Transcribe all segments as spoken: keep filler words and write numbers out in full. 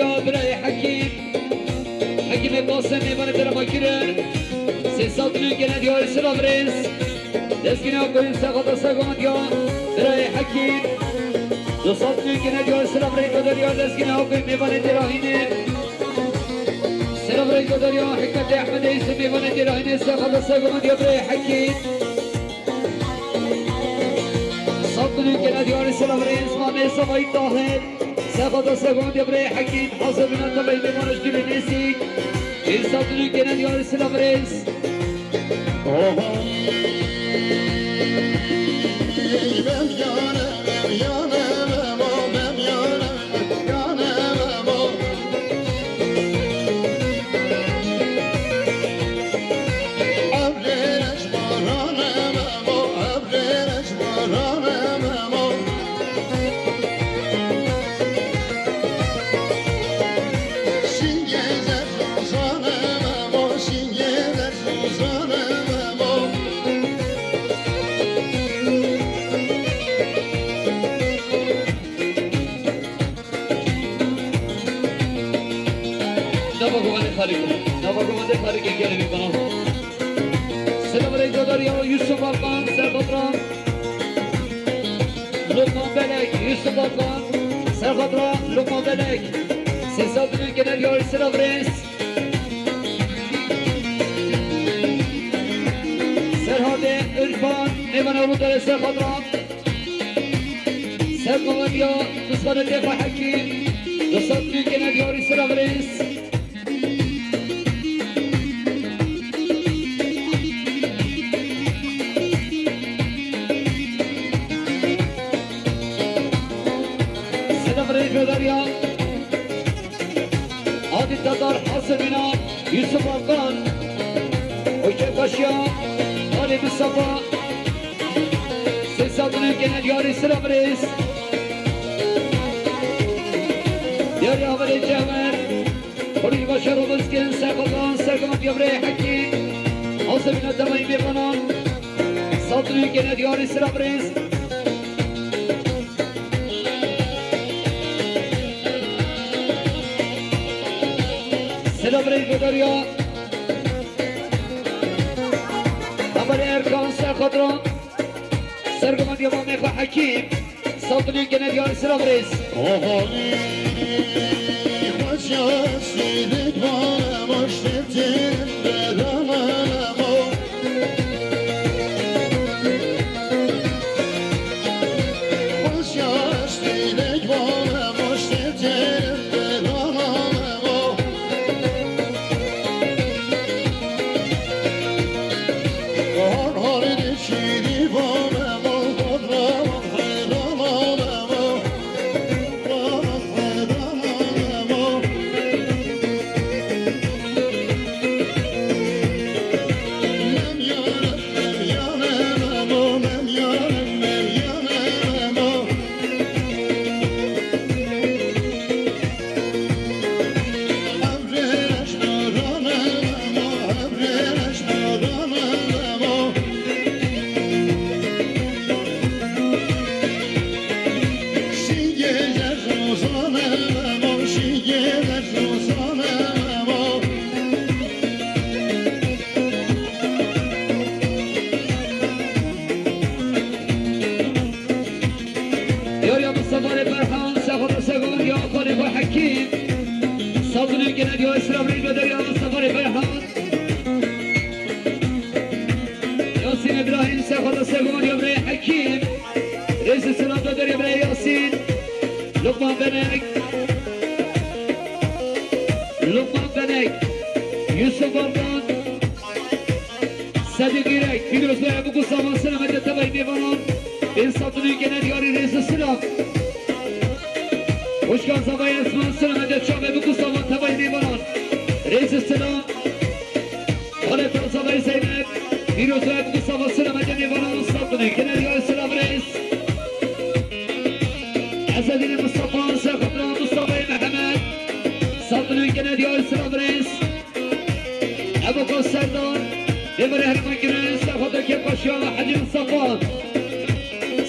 Ya birayê Hekîm. Hekîmê Qasim mêvanê te re ma kirin. Sê sed milyon gene diyarî sila birêz. Destgîna koyun serxata sergomandiya birayê Hekîm. Du sed milyon gene diyarî sila birayê Goderiya destgîna koyun mêvanê te re hînê. Sila birayê Goderiya Hikmetê Ehmedê Yusuf mêvanê te re hînê serxata sergomandiya birayê Hekîm. Sed milyon gene diyarî sila birêz. Mamê Sefayî Tahir. Serxata sergomandiya birayê Hekîm, hazir bîne tevayî mêvanê ji dilê nêzîk. Pênc sed milyon gene diyarî sila birêz. Oho. Mem yane, mem yane, memo, mem yane, mem yane, memo. Ev lêre ji barane, memo, ev lêre ji barane, memo. Nava govendê xalî kir. Nava govendê xalî kir gelê bana. Selam aleyküm ya Yusuf Alkan, Serhat Ram. Lokman Belek, Yusuf Alkan, Serhat Ram, Lokman Belek. Sê sed milyon gene diyarî sila birêz. Serhatê Irfan, mêvana Rûdayê Serhat Ram. Sergomandiya Miskanê Têfa Hekîm. Du sed milyon gene diyarî sila birêz. Selam aleyküm ya. Adil Tatar, Hasan Ünal, Yusuf Alkan, Hoca Kaşya, Ali Mustafa, Sesat Ünal, genel yarı sıra reis. Yarı haberi Cevher, Hulusi Başar Obuzkin, Serkotan, Serkotan Gevre Hakim, Hasan Ünal, Tamayı Bekonan, Satın Ünal, genel yarı sıra reis. Selam reis Bedarya. Haber Erkan Serkadran. Serguman Yaman Mefa Hakim. Saldırıyor gene diyar selam reis. Oho. Hoca sidik bana boş tepçin. Yar ya Mustafa Rê Ferhan, Sexo Rê Sexo, ya Xalê Xo Hekîm. Saldırı gene diyor, İslam Rê Göder ya Mustafa Rê Ferhan. Yasin İbrahim, Sexo Rê Sexo, ya Rê Hekîm. Reis selam da deriye Rê Yasin. Lokman Benek. Lokman Benek. Yusuf Alkan. Sedî Gîrek, Fîroz Bey, Ebu Kusavan, selamete tevayî mêvanan. Ên Satûnî gene diyarî rêz û silam. Hoşkan Zavayê Esman, selamete çav Ebu Kusavan tevayî mêvanan. Rêz û silam. Xaleta Zavayê Zeynep, Fîroz Bey, Ebu Kusavan, selamete mêvanan. Satûnî gene diyarî silam rêz. Ezedînê Mustafa, Serxatran Mustafayê Mehmet. Satûnî gene diyarî silam rêz. Ebu Serdar, Demirê Hermankirin, Serxotekê Paşa, Hecî Mustafa.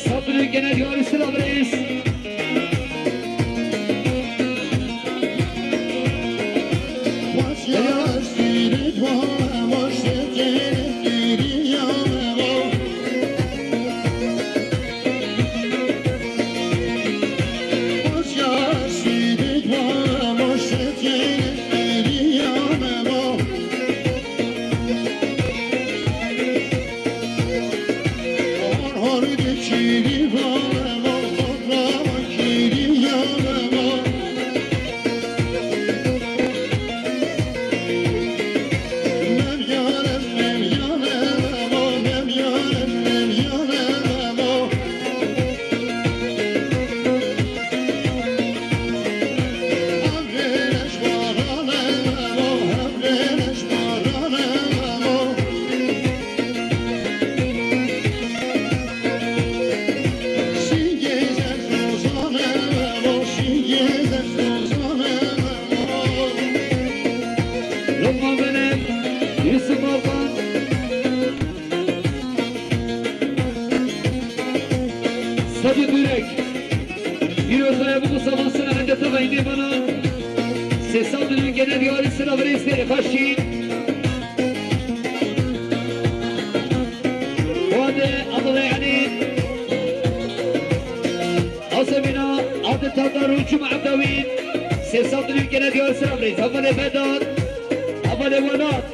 Satûnî gene diyarî silam reis. Lokman Benem, Yusuf Altan, Sadi Dürek, Pîrozbaya bi Mustafa Sina Hende Tavayî Nêvana, sê sed milyon gene diyarî sina virê sêrê xweşî. Xwedê Abdullah Elî, Azemîna Adil Tadar û Cuma Ebdawî, sê sed milyon gene diyarî sina virê. Hevalê Vedat, hevalê Welat.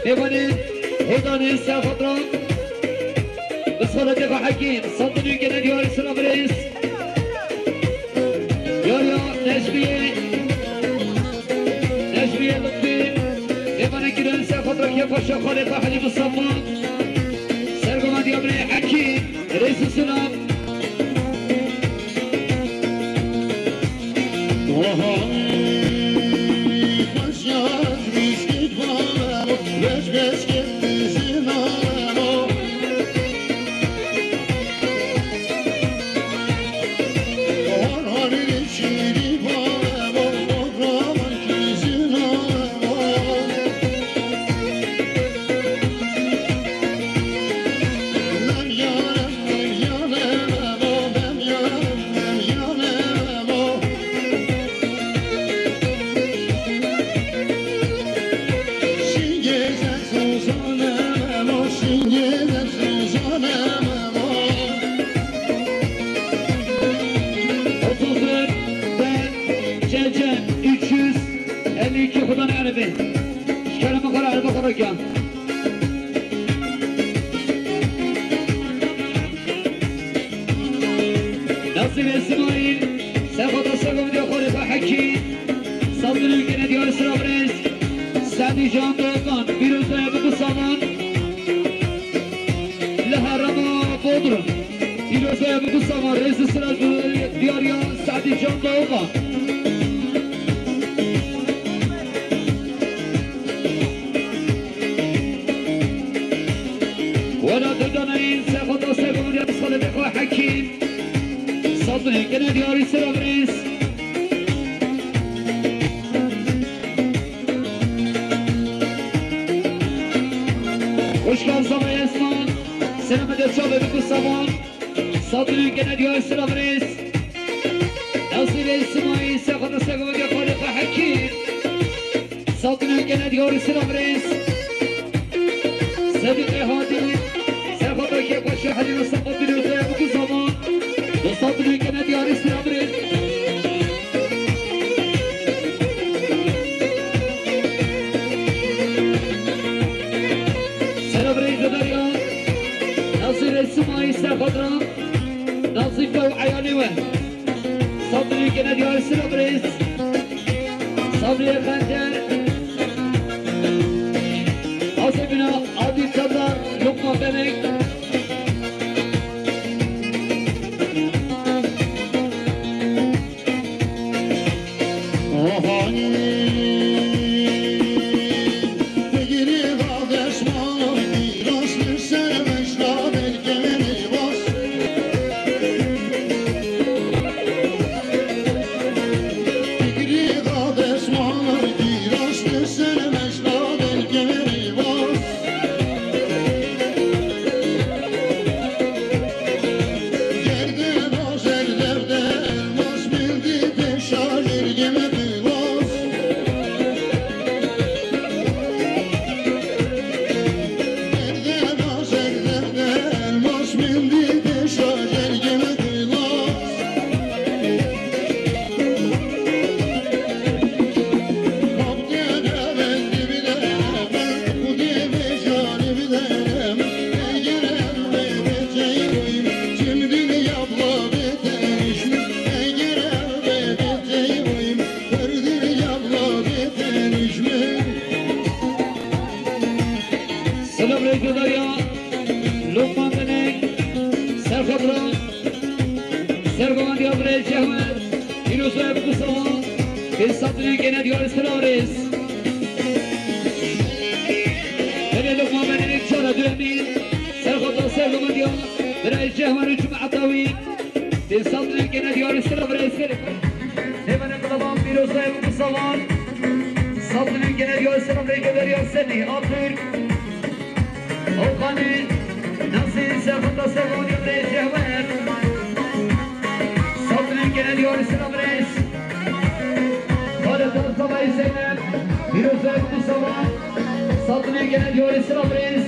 Mêvanên hêdanên Sefatra, bi salê Defa Hekîm, sed milyon gene diyarî sira birêz. Yar ya Necmiyê, Necmiyê Lutfî, mêvanê kirin Sefatra Kepaşa Xalê Fehilî Mustafa, sergovendiya birê Hekîm, rêz û silam. Otuz dört ve C C üç yüz elli iki Xudan Erbi. Kerem Kara Erbi Karakan. Nasîr Îsmaîl, Sefata Sego Medya Xalifa Hekî, Sabri Ülkene Diyar Sıra Brez, Sadi Can Doğukan, Pîrozbaya bi Saman, li Herrema Bodrum, Pîrozbaya bi Saman, Rêz Sıra Diyar ya Sadi Can Doğukan. Wela didaneyî Sefata Sego Medya Xalifa Hekî. Sed milyon gene diyarî sira virêz. Xwişka Zama Esman, Selamet Çavê bi Saman. Sed milyon gene diyarî sira virêz. Nasîrê Îsmaîl, Sefata Sego Medya Xalifa Hekî. Sed milyon gene diyarî sira virêz. Sedîqê Hadî, Sefata Kepaşa Helî Mustafa Pîrozbaya bi Saman. Du sed milyon gene diyarî sira virêz. Sira virêz de derya. Nasîrê Îsmaîl, Sefata, Nazîfe û eyalê we. Sabrî gene diyar sira birêz. Sabrî Xencer. Azemîna Adil Serdar, Lokman Benek. Selam Reydodarya, Lokman Benek, Serxotra, Sergovan Diyabre Cehmet, Pîrozbaya bi Saman, Pêsatî gene diyar Selam Reis. Belê Lokman Benek, Cara Duyemîn, Serxotra Sergovan Diya, Birayê Cehmet û Cuma Atawi, Pêsatî gene diyar Selam Reis. Hêvene Kalaban, Pîrozbaya bi Saman. Sabrî Genel Yol Selam Rey Bederiya Senî Atürk. Okanî Nasî Serxota Sergonî Rey Cehwer. Sabrî Genel Yol Selam Reis. Xalid Artabay Zeynep. Pîroz Erkut Saban. Sabrî Genel Yol Selam Reis.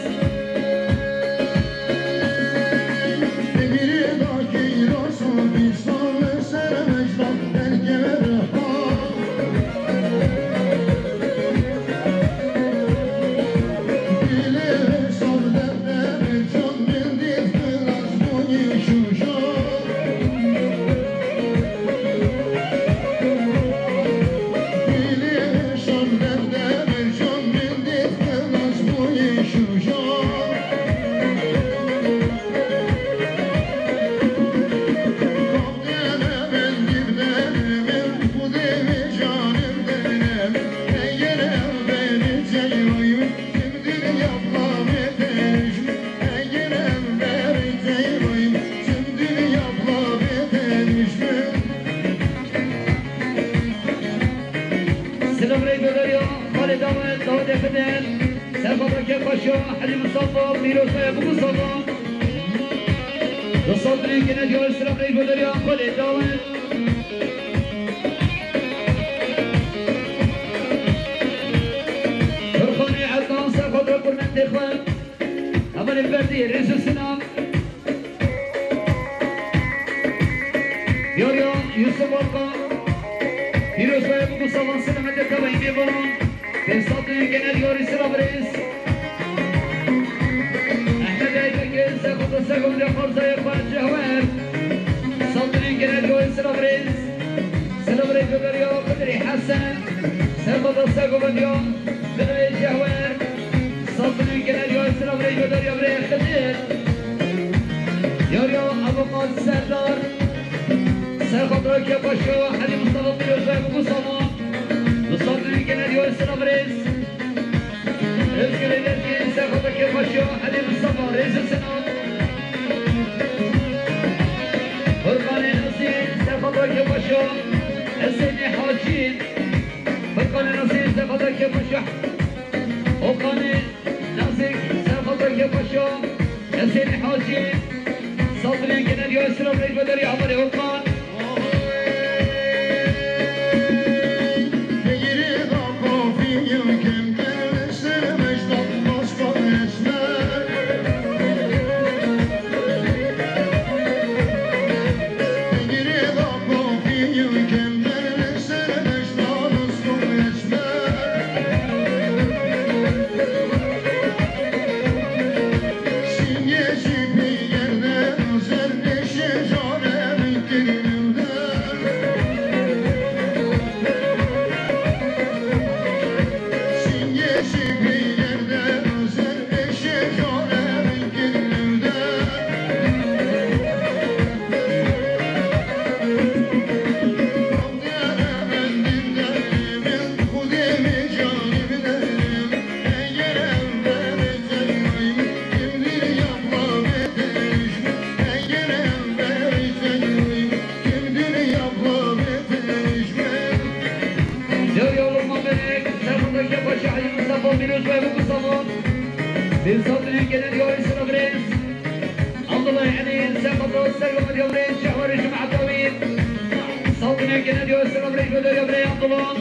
Silav rey Bederiya, Xalid Amed, Dawidê Xidir, Serxota Kêfxweşiya, Helî Misafa, Pîroz Bey, Ebû Misafa. Li Sabrî Genel Yol Silav rey Bederiya, Xalid Amed. Furqanê Ednan, Serxota Kurmentê xwe. Hevalê Berdî, Rêz û Silav. Yar ya Yusuf Alkan. Pîroz be, Ebû Savan, selametê tevayî mêvanan. Pêsatên genel yarî silav rêz. Ehmed Aybekir, Serxota Sergovendê Xarzayê xwe Cehwer. Sabrî Genel Yarî silav rêz. Silav rêz Bederiya Xidirî Hesen. Serxota Sergovendiya Birayê Cehwer. Sabrî Genel Yarî silav rêz Bederiya Birayê Xidir. Yar ya Abuqas Serdar. Serxota Kêfxweşiya, Helî Mistefa, Pîroz be, Ebû Savan. Sabrî Genel Yarî silav rêz. Özgür Ederci, Serxota Kêfxweşiya, Helî Mistefa, Rêz û Silav. Furqanê Nasî, Serxota Kêfxweşiya, Hesênî Hacî. Furqanê Nasî, Serxota Kêfxweşiya, Okanê Nazik, Serxota Kêfxweşiya, Hesênî Hacî. Sabrî Genel Yarî silav rêz Bederiya Hevalê Okan. Yar ya Lokman Belek, Serxota Kêfxweşiya, Helî Mistefa, Pîroz be, Ebû Savan. Pêsatên genel yarî silav rêz. Abdullah Elî, Serxota Sergovendiya Birayê Cehwer û Cuma Dawî. Sabrî Genel Yarî silav rêz Bederiya Birayê Abdullah.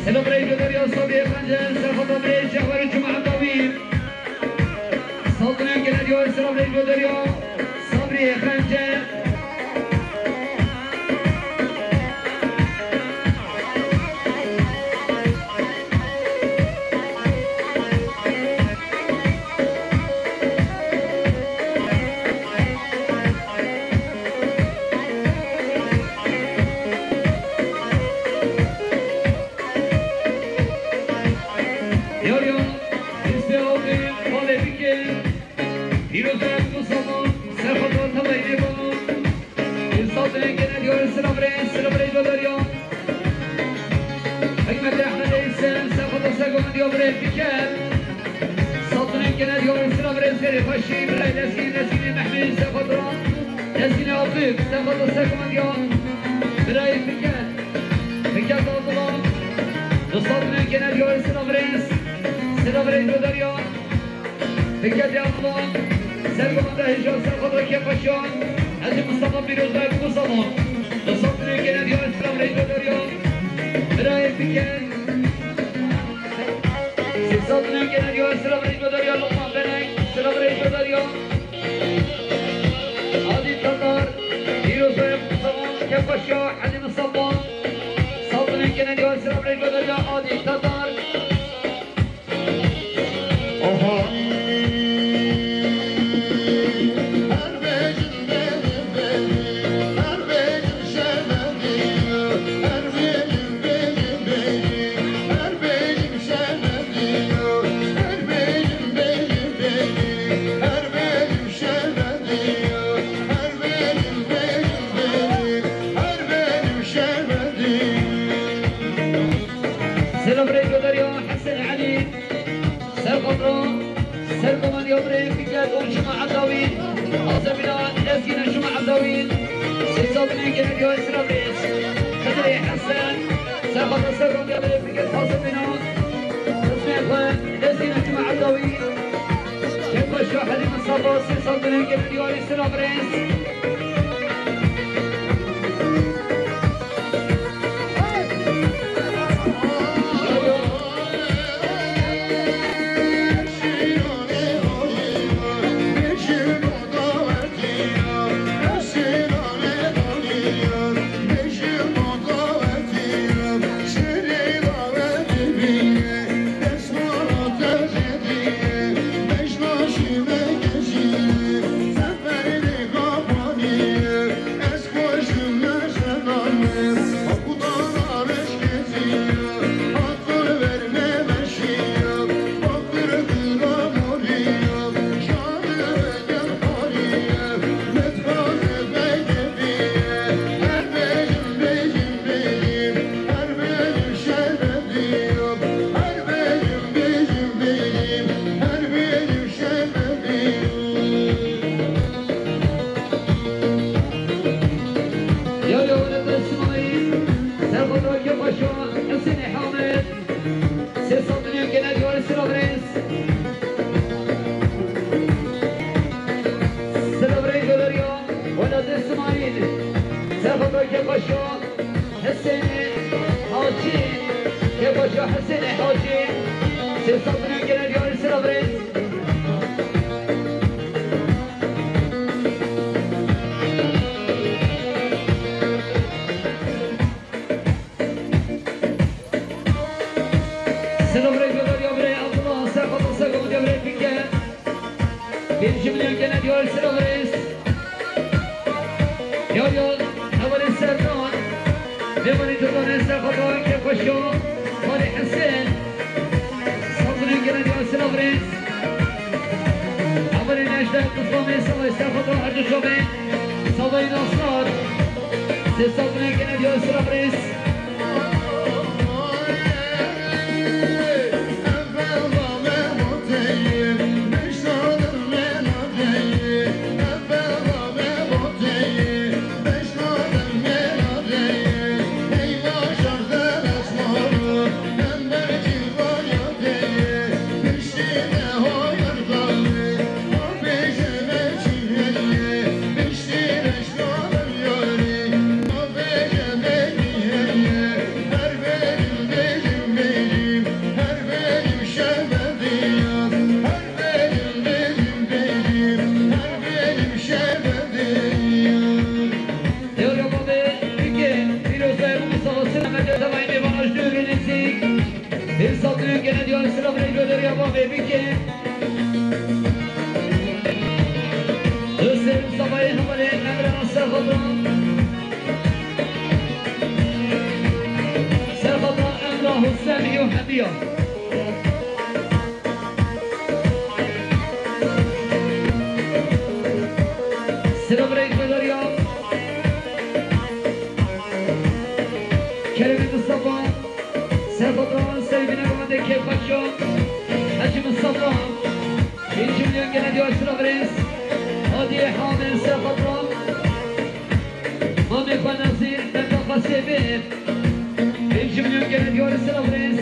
Silav rêz Bederiya Sabrî Xencer, Serxota Birayê Cehwer û Cuma Dawî. Sabrî Genel Yarî silav rêz Bederiya Sabrî Xencer. Yar ya, destê avê, balê bike. Pîroz be Ebû Savan, Serxota tevayî mêvanan. Sabrî Genel Yarî silav rêz, silav rêz Bederiya. Hikmet Ehmed Eysen, Serxota Sergovendiya Birayê Fiker. Sabrî Genel Yarî silav rêz, gelê xweşî, Birayê Lezgîn, Lezgînê Mehmî, Serxota Lezgînê Akif, Serxota Sergovendiya Birayê Fiker. Fiker Abdullah. Saldırı genel yolcusu Ravres. Selavrê Godarya. Dikkat yapma. Sergomada hijaz sergomada keplaşan. Hacı Mustafa Pirozay bu zaman. Saldırı genel yolcusu Ravres Godarya. Bira Epiken. Saldırı genel yolcusu Ravres Godarya. Lokman Benek. Selavrê Godarya. Adî Tatar, Pîrozê Mustafa, Kepaşa, Elî Mustafa, Saldırı genel yolcusu Ravres Godarya, Adî Tatar. Oho. Selavrê Godarya Hesen Elî. Serxotra, serkomaniya birê Fikret û Cuma Edawî, Azemîna Lezgîna Cuma Edawî, Sêsabinê Genelya Selavrês, Xidrê Hesen, serxotra serkomaniya birê Fikret Azemîna, Xizmê xwe, Lezgîna Cuma Edawî, Kêpaşa Helî Misafa, Sêsabinê Genelya Selavrês. Yaya Welat Îsmaîl, Serxotra Kepaşa, Hesênê Hamed, Sêsabinê Genelya Selavrês. Selavrê Godarya, Welat Îsmaîl, Serxotra Kepaşa, Hesênê Hacî, Kepaşa Hesênê Hacî, Sêsabinê Genelya Selavrês. Selavrê Godarya birê Abdullah, Serxotra Serxotra birê Bike. Pêncî milyon gene diyar Selavrês. Ya ya, hevalê Serdan. Mêvanê Durdane Serxotra Kepaşa, Xalê Hesen. Saldırı gene diyar Selavrês. Hevalê Necdet, Kuzlamê, Savay Serxotra Erdoşovê. Savay Nasrat. Sêsabinê gene diyar Selavrês. Yar ya bavê bike, pîroz e, Mustafa Selamet, Dewayê Mêvan, Ajdûrê Nêzîk. Hêsa Dilûn gene diyar Selavrê Godarya bavê bike. Husên Mustafayê hevalê Emre Serxotra. Serxotra Emre Husên Hemiya. Selavrê Godarya. Keremê Mustafa. Serxotra Serîbîne Rewandê Kêpaşa, Hecî Misafa, pêncî milyon gene diyar Selavrês, Hadî Hamê Serxotra, Mamê xwe Nezîr, Meta Xasê Bê, pêncî milyon gene diyar Selavrês,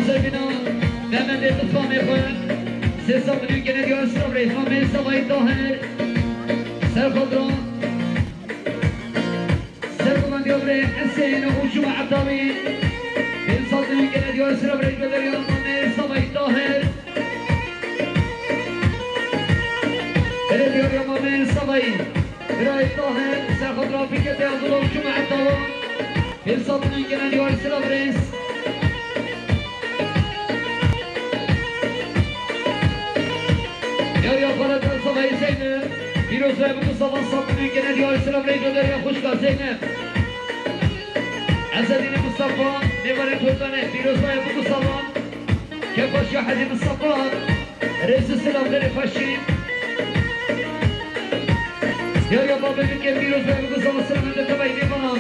Sebîna Mehmedê Tifamê xwe. Sê sed milyon gene diyar silav rê. Mamê Savayî Tahir. Serxodra. Serxodra diyor rê Hüseyin û Cuma Etawî. Pênc sed milyon gene diyar silav rê. Gönderiyor Mamê Savayî Tahir. Hele diyor ya Mamê Savayî. Birayê Tahir, Serxodra Fikretê Abdullah û Cuma Etawî. Pênc sed milyon gene diyar silav rêz. Ya ya Xaleta Savayî Zeynep. Pîroz ve biku savan sed milyon gene diyar silav rêz. Gönder ya xwişka Zeynep. Ezedîne Mustafa, mêvanê Kurdanê. Pîroz ve biku savan. Kepaşiya Hecî Mustafa. Rêz û silav lê paşî. Yariya babê min ke pîroz be, biku savan, silav lê tevayî mêvanan.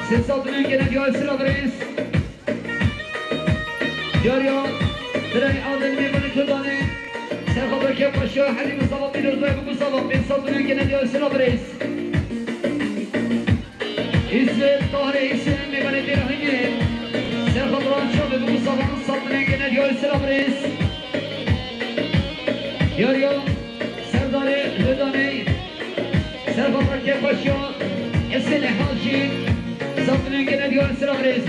Sê sed milyon gene diyar silav rêz. Yariya birayê Adil mêvanê Kurdanê. Serxodra Kepaşiya Hecî Mustafa, pîroz be, biku savan, pênc sed milyon gene diyar silav rêz. Îsê Tahirê Îsê mêvanê Dêra Hingê. Serxodra Çavê biku savan, sed milyon gene diyar silav rêz. Yariya Serdarê Hudanê. Serxodra Kepaşiya Hüseyin Hacî. Sed milyon gene diyar silav rêz.